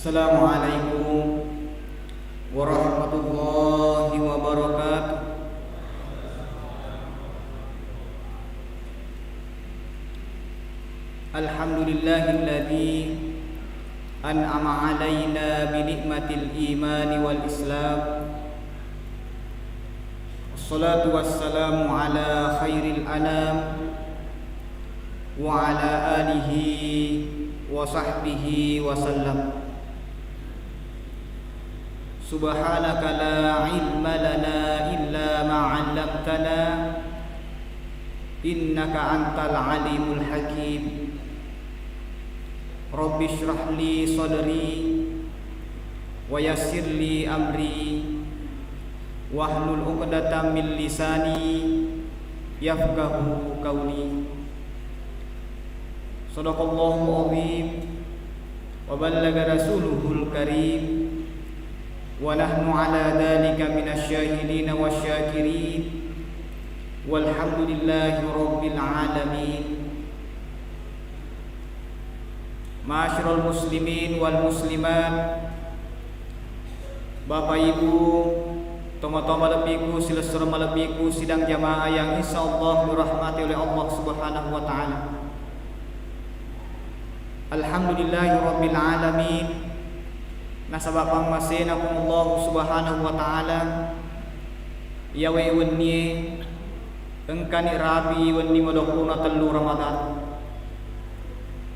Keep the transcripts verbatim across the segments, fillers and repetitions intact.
Assalamualaikum warahmatullahi wabarakatuh. Alhamdulillahilladzi an'ama alaina bi ni'matil imani wal islam. Wassalatu wassalamu ala khairil anam wa ala alihi wa sahbihi wa sallam. Subhanaka la ilma lana illa ma 'allamtana, innaka antal alimul hakim. Rabbi shrah li sadri wa yassir li amri wahlul 'uqdatam min lisani yafqahu qawli. Sadaqallahul azim wa ballaga rasuluhul karim wa nahnu ala dzalika minasy syahidin wasy syakirin walhamdulillahi rabbil alamin. Ma'asyiral muslimin wal muslimat, Bapak Ibu, tomatoa malebbiku, silessureng malebbiku, sidang jamaah yang insyaallah dirahmati oleh Allah Subhanahu wa taala. Alhamdulillahi rabbil alamin. Nasaba pammasena Puang Allah Subhanahu wa taala, iyawe wennie engkani rapi wenni madokkona tellu Ramadan.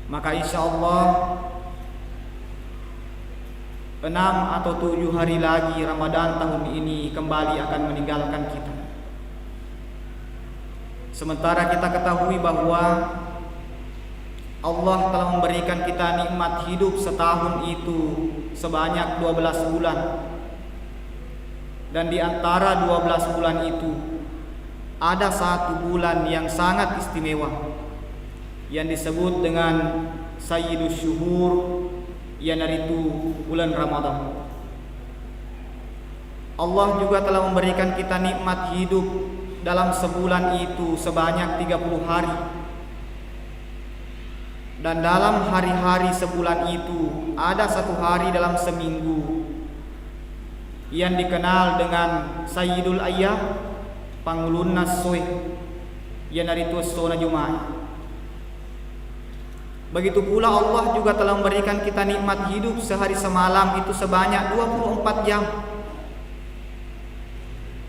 Maka insyaallah enam atau tujuh hari lagi Ramadan tahun ini kembali akan meninggalkan kita. Sementara kita ketahui bahwa Allah telah memberikan kita nikmat hidup setahun itu sebanyak dua belas bulan. Dan di antara dua belas bulan itu, ada satu bulan yang sangat istimewa, yang disebut dengan Sayyidus Syuhur, iyanaritu bulan Ramadan. Allah juga telah memberikan kita nikmat hidup dalam sebulan itu sebanyak tiga puluh hari. Dan dalam hari-hari sebulan itu, ada satu hari dalam seminggu yang dikenal dengan Sayyidul Ayyam, pangulunna essoe, iyanaritu essona Jumae. Begitu pula Allah juga telah memberikan kita nikmat hidup sehari semalam itu sebanyak dua puluh empat jam.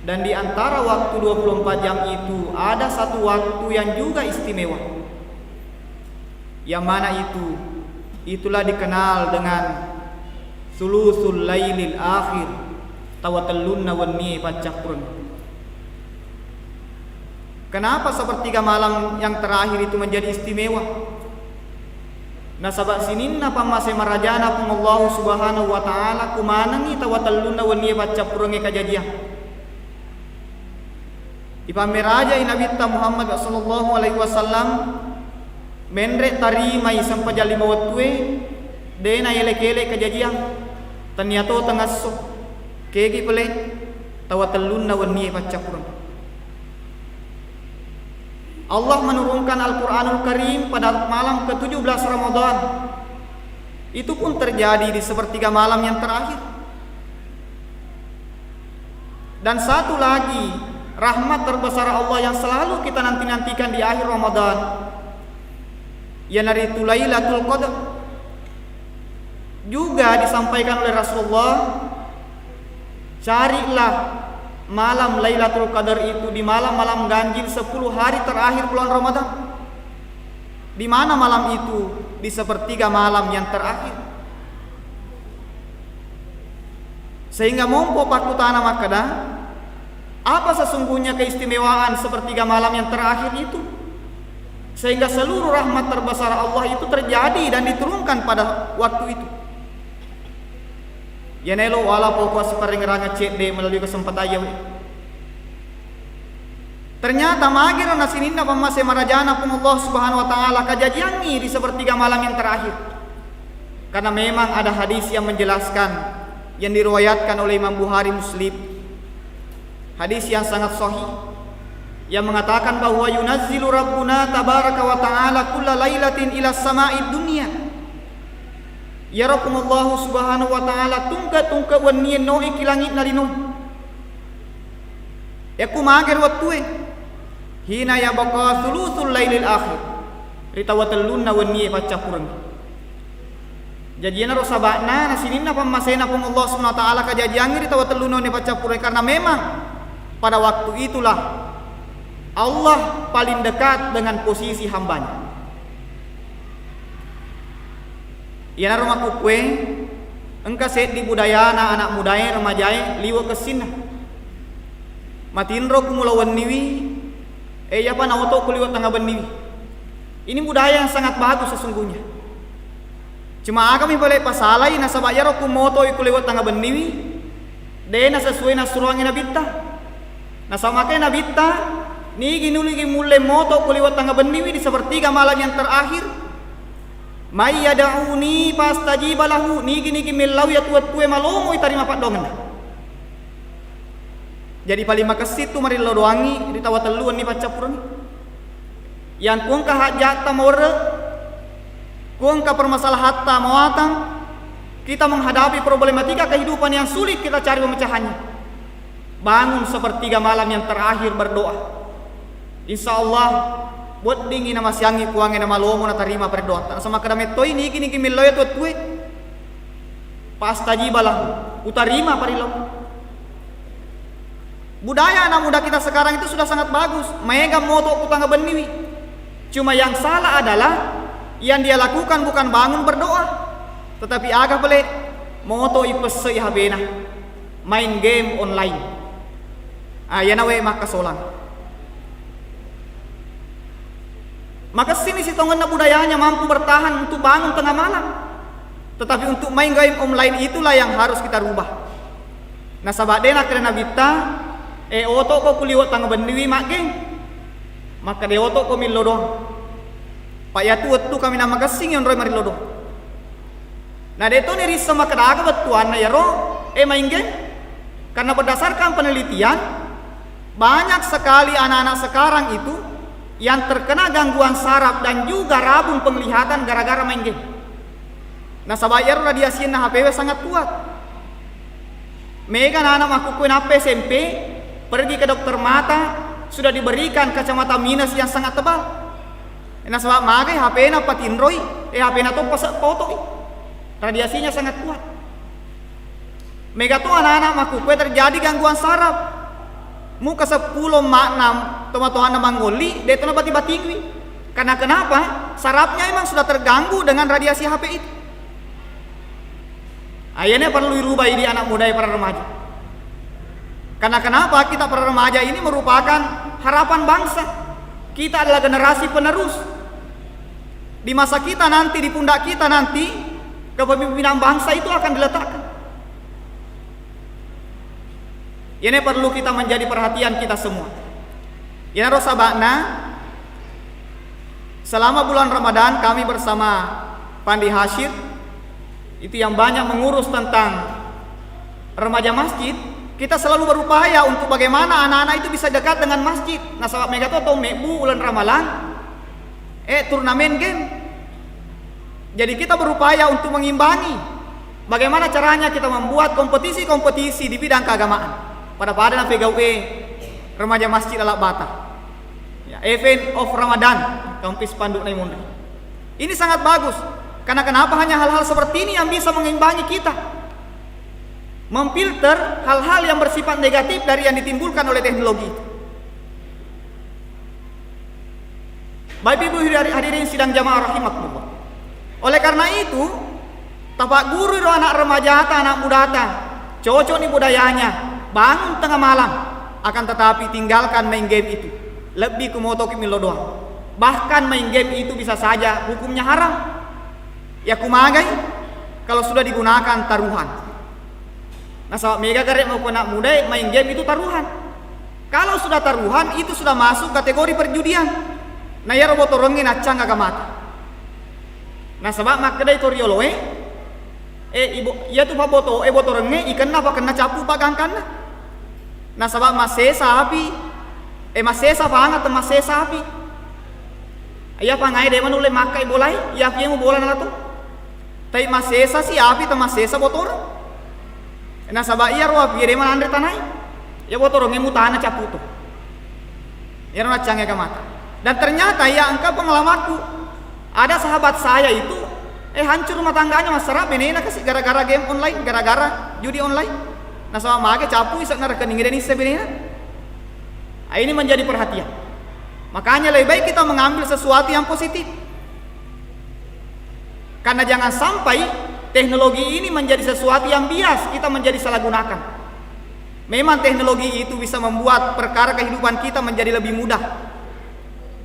Dan di antara waktu dua puluh empat jam itu, ada satu waktu yang juga istimewa. Yang mana itu? Itulah dikenal dengan Sulusul Lailil Akhir, tawa tellunna wennie paccappureng. Kenapa sepertiga malam yang terakhir itu menjadi istimewa? Nasaba sininna pammase marajana Puang Allahu Subhanahu wa Ta'ala kumanengngi tawa tellunna wennie paccappurengnge kajajiang. Ipammerajai Nabitta Muhammad sallallahu alaihi wasallam, menre tarimai sempajang lima wettue, de naelek-elek kajajiang, tenniato tengngesso, kegi pale, tawa tellunna wennie paccappureng. Allah menurunkan Al-Quranul Karim pada malam ketujuh belas Ramadan. Itu pun terjadi di sepertiga malam yang terakhir. Dan satu lagi rahmat terbesar Allah yang selalu kita nanti-nantikan di akhir Ramadan, iyanaritu Lailatul Qadar. Juga disampaikan oleh Rasulullah, carilah malam Lailatul Qadar itu di malam-malam ganjil sepuluh hari terakhir bulan Ramadan. Di mana malam itu? Di sepertiga malam yang terakhir. Sehingga mompo pakkutana makkeda, apa sesungguhnya keistimewaan sepertiga malam yang terakhir itu? Sehingga seluruh rahmat terbesar Allah itu terjadi dan diturunkan pada waktu itu. Iyanelo wala poko siparengerangeng cedde melalui kesempatan iyawe. Ternyata magiro na sininna pammase marajana Puang Allah Subhanahu wa Ta'ala kajajiangngi di sepertiga malam yang terakhir. Karena memang ada hadis yang menjelaskan, yang diriwayatkan oleh Imam Bukhari Muslim. Hadis yang sangat sahih, yang mengatakan bahwa yunazzilu Rabbuna tabaraka wa ta'ala kulla lailatin ila sama'id dunya. Iyaro Puang Allahu Subhanahu wa Ta'ala tungke-tungke wennie noi ki langi'na lino. Yakku magero wettue, hina yabqa thuluthul lailil akhir, ri tawa tellunna wennie paccappurengnge. Jaji, iyanaro saba'na na sininna pammasena Puang Allah Subhanahu wa Ta'ala kajajiangnge ri tawa tellunna wennie paccappurengnge, karena memang pada waktu itulah Allah paling dekat dengan posisi hambanya. Iyanaro makkukkue, engka seddi budayana anak mudae, remajae, liwe' kessinna. Matinro ku mula wenniwi, e, iyapa naoto ku liwe' tengnga benniwi. Ini budaya yang sangat bagus sesungguhnya. Cuma agami pale pasalai, nasaba iyaro ku motoi ku liwe' tengnga benniwi, de' nasesuai nassuroangngi Nabitta. Nasaba makkeda Nabitta, nigi nuligi mulle moto ku liwe' tengnga benniwi di sepertiga malam yang terakhir, "May yad'uni fastajiba lahu," nigi-nigi mellau iya tu wettue malomo itarima paddoangenna. Jadi paling makessing tu marillo doangngi ri tawa tellu wenni paccappurengngi. Yang ku engka haja'ta mawerre', ku engka permasalahatta mawatang, kita menghadapi problematika kehidupan yang sulit kita cari pemecahannya. Bangun sepertiga malam yang terakhir berdoa. Insya Allah, weddingngi namasiangngi Puangnge namalomo natarima perdoata. Nasaba makkeda mettoi nigi-nigi mellau iya tu wettue, "Fastajiba lahu," utarima parillau. Budaya anak muda kita sekarang itu sudah sangat bagus. Maega moto ku tengnga benniwi. Cuma yang salah adalah yang dia lakukan bukan bangun berdoa, tetapi aga pale moto ipessei H P-na, main game online. Ah, iyanawe makkasolang. Makessini sitongenna budayanya mampu bertahan untuk bangun tengah malam. Tetapi untuk main game online itulah yang harus kita rubah. Nasaba de' nakkeda Nabitta, "E, oto ko ku liwe' tengnga benniwi maggeng." Makkeda, "De' oto ko millo doang." Pa iyatu wettu kaminang makessing yonroi marillo doang. Na de' toni risseng makkeda aga bettuanna iyaro, e, main game. Karena berdasarkan penelitian, banyak sekali anak-anak sekarang itu yang terkena gangguan saraf dan juga rabun penglihatan gara-gara main game. Nasaba iyaro radiasinna H P-we sangat kuat. Mega anak-anak makkukkue nappa S M P, pergi ke dokter mata, sudah diberikan kacamata minus yang sangat tebal. Nasaba magai H P-na patinroi, eh, H P-na to pase-, potoi. Radiasinya sangat kuat. Mega to anak-anak makkukkue terjadi gangguan saraf. Muka seppulo, ma'nam, tomatoanna mangolli, de' to nabati-batingui. Karena kenapa? Sarafnya emang sudah terganggu dengan radiasi H P itu. Ayene perlu dirubah ini anak muda, para remaja. Karena kenapa? Kita para remaja ini merupakan harapan bangsa. Kita adalah generasi penerus. Di masa kita nanti, di pundak kita nanti, kepemimpinan bangsa itu akan diletakkan. Ini perlu kita menjadi perhatian kita semua. Iyanaro saba'na, selama bulan Ramadan kami bersama Pandi Hasyid, itu yang banyak mengurus tentang remaja masjid, kita selalu berupaya untuk bagaimana anak-anak itu bisa dekat dengan masjid. Nasaba mega to tau mebbu uleng Ramalang, eh, turnamen game. Jadi kita berupaya untuk mengimbangi bagaimana caranya kita membuat kompetisi-kompetisi di bidang keagamaan. Pada-pada napegau'e remaja masjid Lalak Bata. Ya, event of Ramadan, kampis panduk nai munri. Ini sangat bagus. Karena kenapa hanya hal-hal seperti ini yang bisa mengimbangi kita? Memfilter hal-hal yang bersifat negatif dari yang ditimbulkan oleh teknologi itu. Bapak Ibu hadirin sidang jamaah rahimakumullah. Oleh karena itu, tapagguru ro anak remajata, anak mudata, cocok ni budayanya, bangun tengah malam, akan tetapi tinggalkan main game itu. Lebbi kumotoki millo doang. Bahkan main game itu bisa saja hukumnya haram. Ya kumagai kalau sudah digunakan taruhan. Nasaba mega gare mau anak muda main game itu taruhan. Kalau sudah taruhan, itu sudah masuk kategori perjudian. Na iyaro botorengnge naccang agamata. Nasaba makkedai to rioloe, eh, ibo-, iyatu pabboto, eh, botorengnge ikenna pakenna cappu pagangkanna. Nasaba massesa api, eh, massesa pangata, massesa api. Iya pangai de manulle makkai bolai, iya piemu bola nalato. Tai massesa si api, tamassesa botoreng. Nasaba iyaro api de mananre tanae. Iya botorengnge mutana cappu to. Iyaro naccange agamata. Dan ternyata iya engka pengalamanku. Ada sahabat saya itu, eh, hancur rumah tangganya, massara benena kasi gara-gara game online, gara-gara judi online. Nasaba mage cappu ise'na rekening de nisse benena. Ah, ini menjadi perhatian. Makanya lebih baik kita mengambil sesuatu yang positif. Karena jangan sampai teknologi ini menjadi sesuatu yang bias, kita menjadi salah gunakan. Memang teknologi itu bisa membuat perkara kehidupan kita menjadi lebih mudah.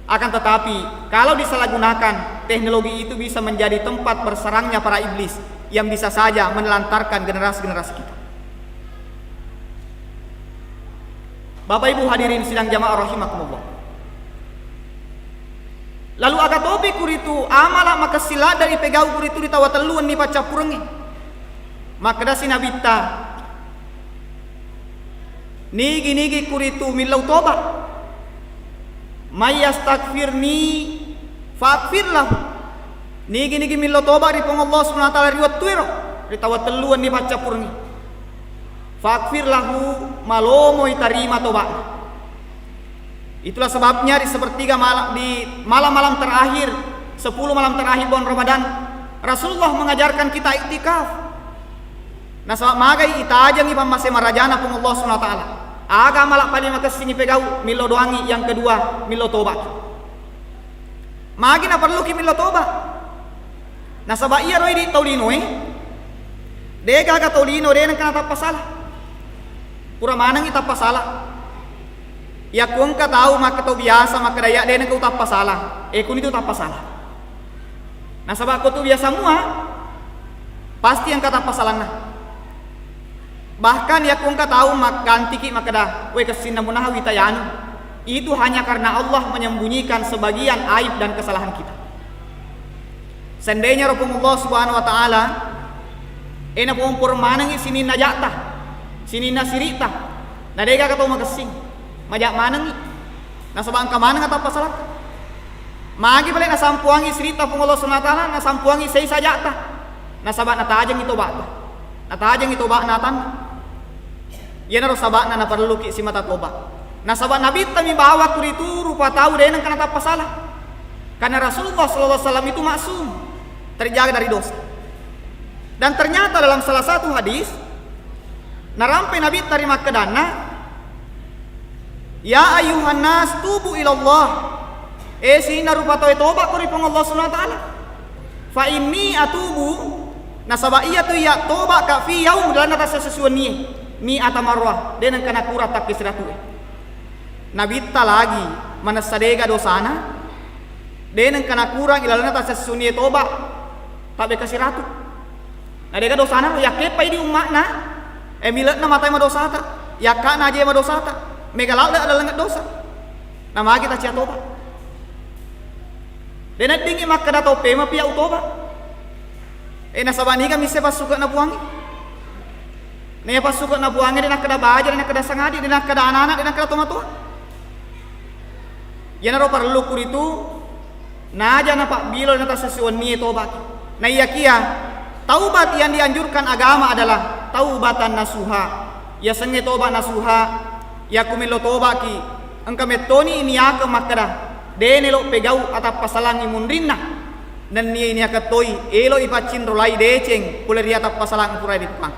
Akan tetapi, kalau disalahgunakan, teknologi itu bisa menjadi tempat bersarangnya para iblis yang bisa saja menelantarkan generasi-generasi kita. Bapak Ibu hadirin sidang jamaah rahimakumullah. Lalu aga topi kuritu amala makessing ladde ipegau kuritu ri tau watellu wenni paccappurengnge. Makkedasi Nabitta, nigi-nigi kuritu millau toba. May yastaghfirni faghfir lahu. Nigi-nigi millau toba ri Puang Allah Subhanahu wa Ta'ala ri wettuero, ri tau watellu wenni paccappurengnge. Faghfir lahu, malomoi tarima toba'na. Itulah sebabnya di sepertiga malam, di malam-malam terakhir, sepuluh malam terakhir bulan Ramadan, Rasulullah mengajarkan kita iktikaf. Nasaba magai itajengi pammase marajana Puang Allah Subhanahu wa Ta'ala. Aga amala paling makessing ipegau, millau doangi, yang kedua, millau toba. Magi naperluki millau toba? Nasaba iyaro idi tau linoe, degaga tau lino de nengka natappa sala. Pura manengi tappa sala. Yakko engka tau makkeda, tau biasa makkeda, "Iya, de nengka utappa sala." Eh, kunitu tappa sala. Nasaba ko tu biasa mua, pasti engka tappa salanna. Bahkan yakko engka tau maggantiki makkeda, "We, kessinna munaha wita yanu." Itu hanya karena Allah menyembunyikan sebagian aib dan kesalahan kita. Seandainya ro Puang Allah Subhanahu wa Ta'ala, eh, napomporeng manengi sininna ja'ta, sininna siri'ta, na degaga tau makessing, maja manengi. Nasaba engka maneng atappa salakka. Magi pale nasampuangi siri'ta Puang Allah Subhanahu wa Ta'ala, nasampuangi seisa ja'ta. Nasaba natajengi toba'ta. Natajengi toba'na atanna. Iyanaro saba'na naparelluki simata toba. Nasaba Nabitta mi bawang kuritu rupa tau de nengka natappa sala. Karena Rasulullah sallallahu alaihi wasallam itu maksum, terjaga dari dosa. Dan ternyata dalam salah satu hadis, narampe Nabitta ri makkedanna, "Ya ayyuhan nas, tubu ilallah." Eh, sininna rupa tauwe, toba'ko ri Puang Allah Subhanahu wa Ta'ala. "Fa inni atubu," nasaba iyatu iya toba'ka, "fi yaum," lalenna tassessuwennie, "mi'ata marrah," de nengka nakurang takkesiratu'e. Nabitta lagi manessa dega dosana, de nengka nakurang ilalenna tassessuwennie toba, tabbe kasiratu. Na dega dosana ro, yakkeppai di umma'na, eh, mile'na matae madosata, yakka'na aje madosata, mega lalle adalengnge dosa. Na magi tacia toba. De neddingngi makkeda tau pema pia utoba. Eh, nasaba niga misse passuke'na Puangnge. Naiya passuke'na Puangnge de nakkeda baja, de nakkeda sangadi, de nakkeda anana, de nakkeda tomatoa. Iyanaro parellu kuritu naja napabbilo na tassessi wennie tobaki. Naiyakia taubat yang dianjurkan agama adalah taubatan nasuha. Yasengnge toba nasuha, yakku mello tobaki, engka mettoni iniakeng makkeda, de nelo pegau atappasalangngi munrinna. Nennia iniakeng toi elo ipaccinrolai deceng pole ri atappasalang pura ri Puang.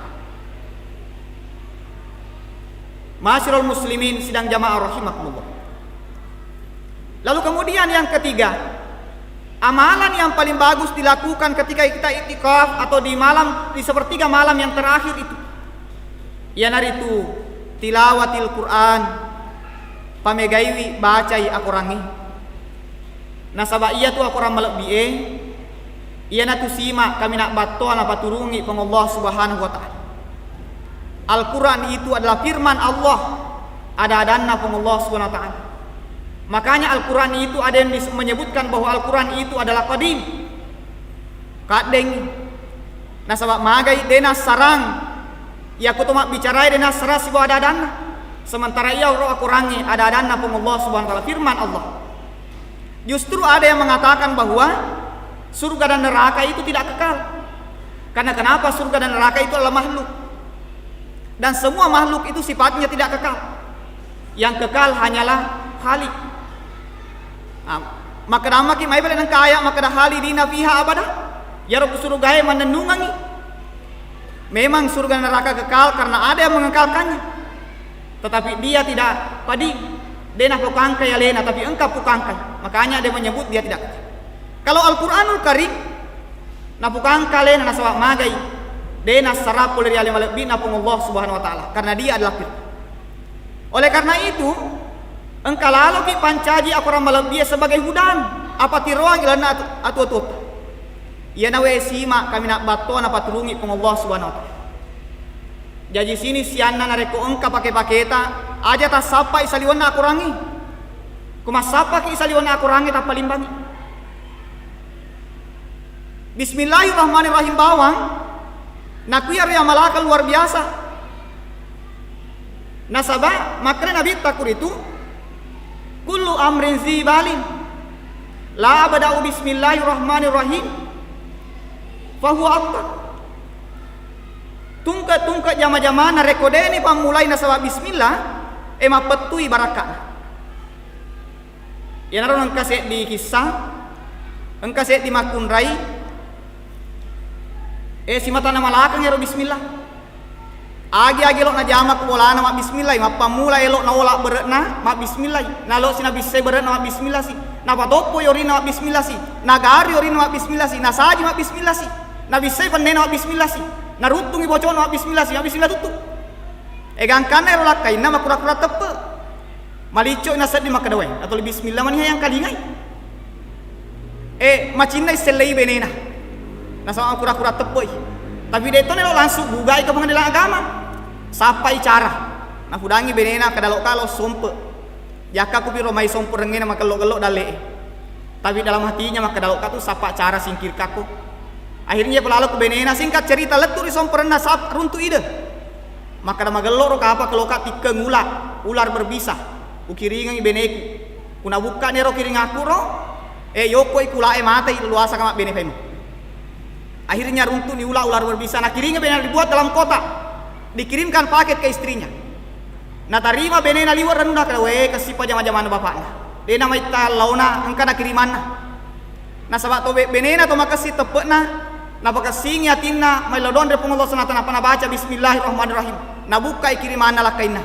Ma'asyiral muslimin sidang jamaah rahimakumullah. Lalu kemudian yang ketiga, amalan yang paling bagus dilakukan ketika kita iktikaf atau di malam, di sepertiga malam yang terakhir itu, iyanaritu tilawatil Quran, pamegaiwi bacai akorangnge. Nasaba iyatu akorang malebbi'e, iyanatu sima kaminang battoa napaturungi Puang Allah Subhanahu wa Ta'ala. Al-Quran itu adalah firman Allah, ada-adanna Puang Allah Subhanahu wa Ta'ala. Makanya Al-Quran itu ada yang dis-, menyebutkan bahwa Al-Quran itu adalah qadim. Kaddeng. Nasaba magai de nassarang. Yakko to mabbicarae de nassarang sibawa ada-adanna. Sementara iya ro akorangnge ada-adanna Puang Allah Subhanahu wa Ta'ala, firman Allah. Justru ada yang mengatakan bahwa surga dan neraka itu tidak kekal. Karena kenapa? Surga dan neraka itu adalah makhluk. Dan semua makhluk itu sifatnya tidak kekal. Yang kekal hanyalah Khalik. Nah, makkeda maki mai balik nengka ayat makkeda khalidina fiha abada. Yaro ku surgae mannennungangi. Memang surga dan neraka kekal karena ada yang mengekalkannya. Tetapi dia tidak padi, de napukangkai alena, tapi engka pukangkai. Makanya dia menyebut dia tidak kekal. Kalau Al-Quranul Karim, napukangka alena nasaba magai, de nassara pole ri ale malebbi'na Puang Allah Subhanahu wa Ta'ala, karena dia adalah firman. Oleh karena itu, engka laloki pancaji akorang malebbi'e sebagai hudan, apa tiroang ilalenna atu-, atu-atuotta. Iyanawe sima kaminang battoa napaturungi Puang Allah Subhanahu wa Ta'ala. Jaji sini sianna narekko engka pake-paketa, aja tassappai saliwenna akorangnge. Ko massappaki saliwenna akorangnge, tappalimbangi. Bismillahirrahmanirrahim bawang, nakui ero amalakeng luar biasa. Nasaba makkeda Nabitta kuritu, "Kullu amrin zibalin la abda'u bismillahirrahmanirrahim fahuwa afdal." Tungke-tungke jama-jamana rekko deni pammulai nasaba bismillah, e mappettui barakka'na. Iyanaro engka seddi kissa, engka seddi makkunrai, e, simatana malakeng ero bismillah. Agi-agi elo najama ku bolana mabbismillah, mappammula elo naola bere'na mabbismillah, nalo si nabissai bere'na mabbismillah si, napatoppo orinna mabbismillah si, nagari orinna mabbismillah si, nasaji mabbismillah si, nabissai pennena mabbismillah si, naruttungi bocona mabbismillah si, mabbismillah tuttu. E gangkanna ero lakkainna makura-kura teppe. Malicco'i nasedding makkeda, "Wae, atau bismillah mani hayang kalingai." E, macinnai sellei benena. Nasaba makura-kura teppe'i. Tapi de to nelo langsung bugai ke pengadilan agama. Sappai cara. Nafudangi benena kedalo-kalo sompe. Jakka kupiro mai sompe rengngena makello-kello dalle'e. Tapi dalam hatinya makkeda, "Loka tu sappa cara singkirkakko." Akhirnya pulalo ku benena, singkat cerita, lettu ri somperenna sap-, runtu ide. Makkeda, "Magello ro kapa keloka tikkeng ula, ular berbisa. Ukiringengi beneku. Kuna bukkani ero kiringakku ro, e, yokkoi kulae matei luasa kama bene paimeng." Akhirnya runtu'ni ula ular berbisa, nakiringi benena dibuat dalam kotak, dikirimkan paket ke istrinya. Natarima benena liwe' renuna, keda, "We, kessipa jama-jamana bapakna. De namaitta laona engka nakirimanna." Nasaba to be-, benena to makessing teppe'na, napakessingi atinna maelo donre Puang Allah Subhanahu wa Ta'ala, nappa nabaca bismillahirrahmanirrahim. Nabukkai kirimanna lakkainna.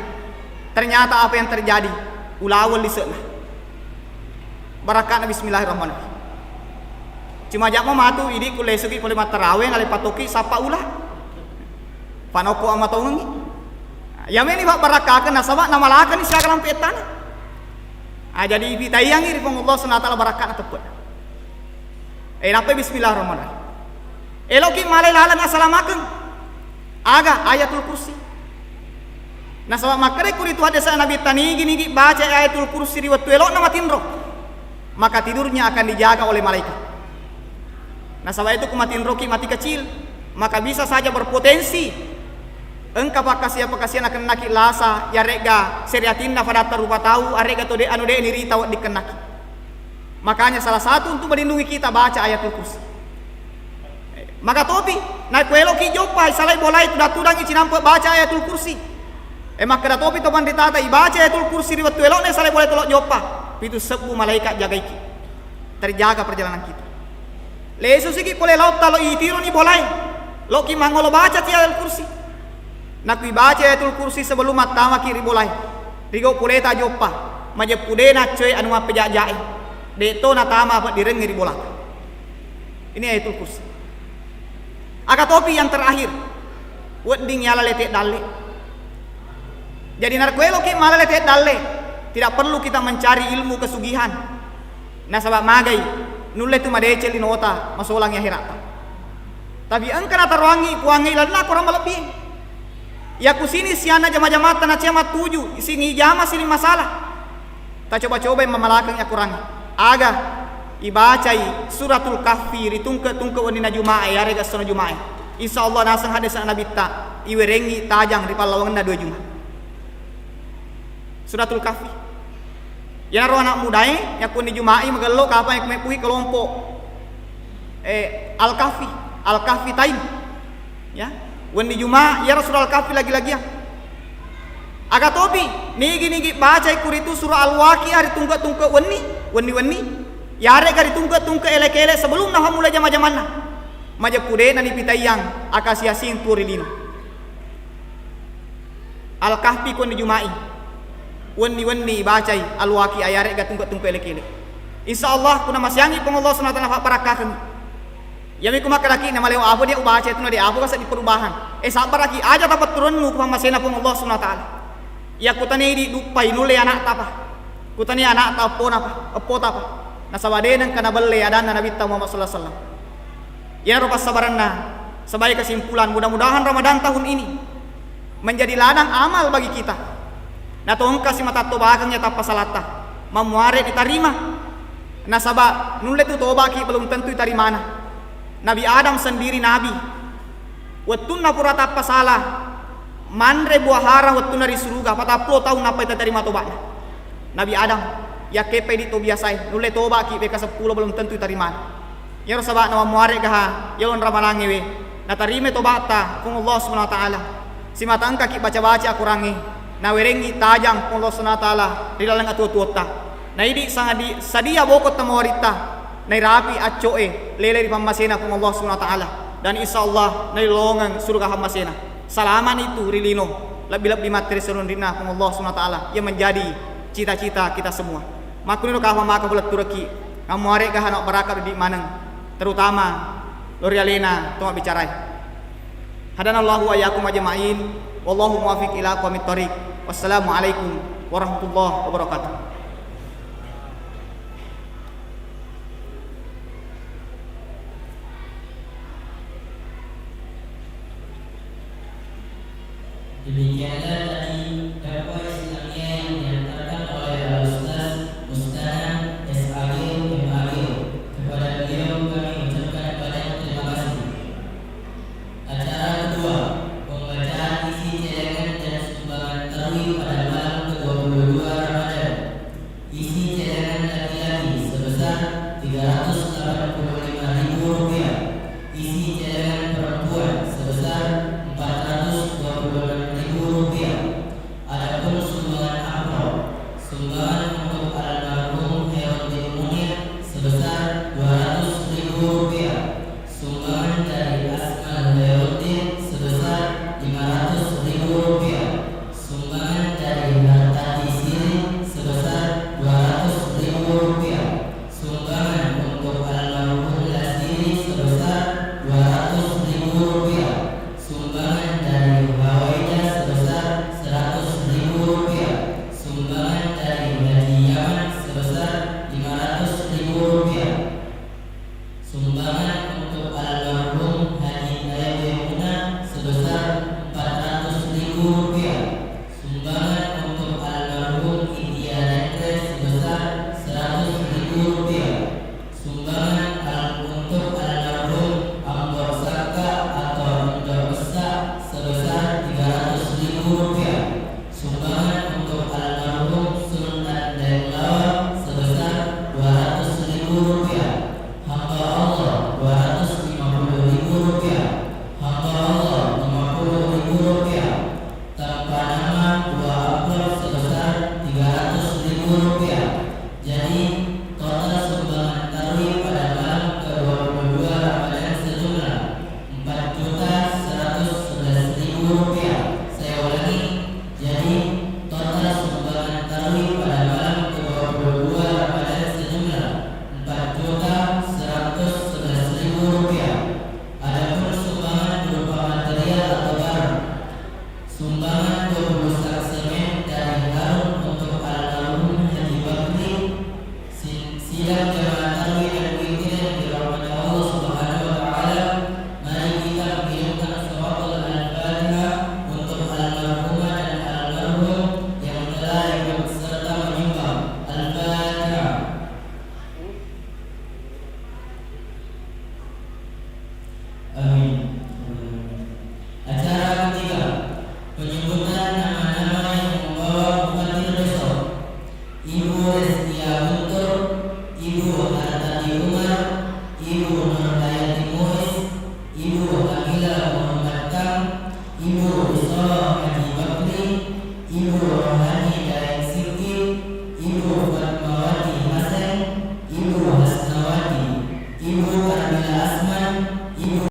Ternyata apa yang terjadi? Ulaweng lise'na. Barakka'na bismillahirrahmanirrahim. Cuma jamma matu idi ku lesuki pole mattarawe, nalepa tokki sappa ula. Panokko amatongengi. Yameni mabbarakkaken nasaba namalakeni siaga lampe ettana. Ah, jadi ipitaiyangi ri Puang Allah Subhanahu wa Ta'ala barakka'na teppe'. E, nappai bismillahirrahmanirrahim. Eloki malai laleng asalamakeng. Aga? Ayatul Kursi. Nasaba makkeda ku ritu haddese'na Nabitta, nigi-nigi baca Ayatul Kursi ri wettu elo'na matinro, maka tidurnya akan dijaga oleh malaikat. Nasaba itu ku matinroki mati kecil, maka bisa saja berpotensi engka pakkasia-pakkasia nakennaki lasa, yaregga seri atinna fadatta rupa tau, aregga to de anu de nirita wedding kennaki. Makanya salah satu untuk melindungi kita baca Ayatul Kursi. Maka topi, naekko eloki joppa, salai bolai tudang-tudangi cinampe baca Ayatul Kursi. E, makkeda topi to panritata, ibaca Ayatul Kursi ri wettu elo'na salai bolai tolo joppa, pitu sebbu malaikat jagaiki. Terjaga perjalanan kita. Lesusiki pole laotta lo itironi bolae. Loki mangolo baca ti Ayatul Kursi. Nakui baca Ayatul Kursi sebelum mattamaki ri bolae. Rigau puleta joppa. Majeppu de naccoe anu mappeja-jae. De to natama peddirengngi ri bolata. Ini Ayatul Kursi. Aga topi yang terakhir. Wedding yala lete dalle. Jadi narekko eloki mala lete dalle, tidak perlu kita mencari ilmu kesugihan. Nasaba magai, nulle tu madeceng linota, masolangi akhiratta. Tapi engka nataroangi Puangnge ilalenna akorang malebbi. Yakusini sianna jama-jamatta nacia mattuju, sini jama sini masalah. Tacoba-cobai mamalakeng akorangnge. Aga? Ibacai Suratul Kahfi ri tungke-tungke wenninna Juma'e, yarega essona Juma'e. Insya Allah naseng haddese'na Nabitta, iwerengngi tajang ri pallawangenna dua Juma'. Suratul Kahfi. Iyanaro anak mudae yakkunni Juma'i magello kapang yakko mebbuhi kelompok, eh, Al-Kahfi, Al-Kahfi Time. Ya, wenni Juma, iyaro surah Al-Kahfi lagi-lagiang. Aga topi, nigi-nigi bacai kuritu surah Al-Waqiah ri tungke-tungke wenni, wenni-wenni. Yarega ri tungke-tungke elek-elek sebelumna fammula jama-jamanna. Majeppu de'na nipitaiang akasiasing tuo ri lino. Al-Kahfi ko wenni Juma'i. Wenni-wenni ibacai Al-Waqiah, yarega tungke-tungke elek-elek. Insya Allah, kuna masiangi Puang Allah Subhanahu wa Ta'ala, fabbarakkakeng. Iyami ku makkedaki, namaleo apa dia ubaca itu, na dia apa kasa di perubahan. Eh, sabbaraki, aja tapatturunnu ku pammasena Puang Allah Subhanahu wa Ta'ala. Iya kutani di duppai nulle anakta apa. Kutani anakta eppona apa, eppota apa. Nasaba de nengka nabelle adanna Nabitta Muhammad sallallahu alaihi wasallam. Iyanaro passabarenna sebagai kesimpulan, mudah-mudahan Ramadan tahun ini menjadi ladang amal bagi kita. Natongka simata tobakeng iya tappa salatta, mammuare ditarima. Nasaba nulle tu tobaki belum tentu itarimana. Nabi Adam sendiri nabi. Wettunna pura tappa sala, manre buah haram wettunna ri suruga, patappulo taung nappa itaterima toba'na. Nabi Adam, yakkepai di to biasae, nulle tobaki wekka seppulo belum tentu itarimana. Iyaro saba'na mammuare'gaha yolong ramalangnge we, natarima toba'ta Puang Allah Subhanahu wa Ta'ala. Simata engkaki baca-baca Akorangnge, nawerengngi tajang Puang Allah Subhanahu wa Ta'ala ri laleng atuwo-tuwotta. Naidi sangadi-, sadia boko temawaritta, nairapi acco'e lele ri pammasena Puang Allah Subhanahu wa Ta'ala. Dan insya Allah nailolongeng suruga pammasena. Salama'ni tu ri lino, lebbi-lebbi mattere serunrinna Puang Allah Subhanahu wa Ta'ala yang menjadi cita-cita kita semua. Makkuniro kafa maka kulettureki, ngammuare'gaha na baraka dudi maneng, terutama lo ri alena to mabbicarae. Hadanallahu wa iyyakum ajma'in. Wallahu muwaffiq ila aqwamit thariq. Wassalamualaikum warahmatullahi wabarakatuh. Demikianlah tadi dakwah Islamiyah yang diantarkan oleh Al-Ustaz Mustana, S A G, M A G. Kepada beliau kami ucapkan banyak terima kasih. Acara kedua, pembacaan isi celengan dan sumbangan tarwih pada malam kedua puluh dua Ramadan. Isi celengan laki-laki sebesar tiga ratus delapan puluh lima ribu rupiah. Isi celengan perempuan sebesar empat ratus dua puluh enam ribu rupiah. Adapun sumbangan amplop, sumbangan untuk almarhum Herondin Munir sebesar dua ratus ribu rupiah. Sumbangan dari Asmal Herondin sebesar lima ratus ribu rupiah. Sumbangan dari Hartati Sirin sebesar dua ratus ribu rupiah. Sumbangan untuk almarhum Lasiri sebesar dua ratus ribu rupiah. Sumbangan dari Hawaida sebesar seratus ribu rupiah. Sumbangan dari Haji Yaman sebesar lima ratus ribu rupiah. Sumbangan untuk almarhum Haji Taib Maimunah sebesar empat ratus ribu rupiah. Sumbangan untuk almarhum India Renre sebesar seratus ribu rupiah. Sumbangan al-, untuk almarhum Ambo Saka atau Indo Esa sebesar tiga ratus ribu rupiah. Sumbangan untuk almarhum Sultan Daeng Lawang sebesar dua ratus ribu rupiah. Hamba Allah dua ratus lima puluh ribu rupiah. Hamba Allah lima puluh ribu rupiah. Tanpa nama dua amplop sebesar tiga ratus ribu rupiah. Jadi, total sumbangan tarwih pada malam kedua puluh dua Ramadan sejumlah empat juta seratus sebelas ribu rupiah. Saya ulangi, jadi, total sumbangan tarwih pada malam kedua puluh dua Ramadan sejumlah empat juta seratus sebelas ribu rupiah. Adapun sumbangan berupa material atau barang, sumbangan dua puluh sak semen dari Harun untuk almarhum Haji Bakar Ibu Isra Haji Bakri, Ibu Rohani Daeng Siti, Ibu Fatmawati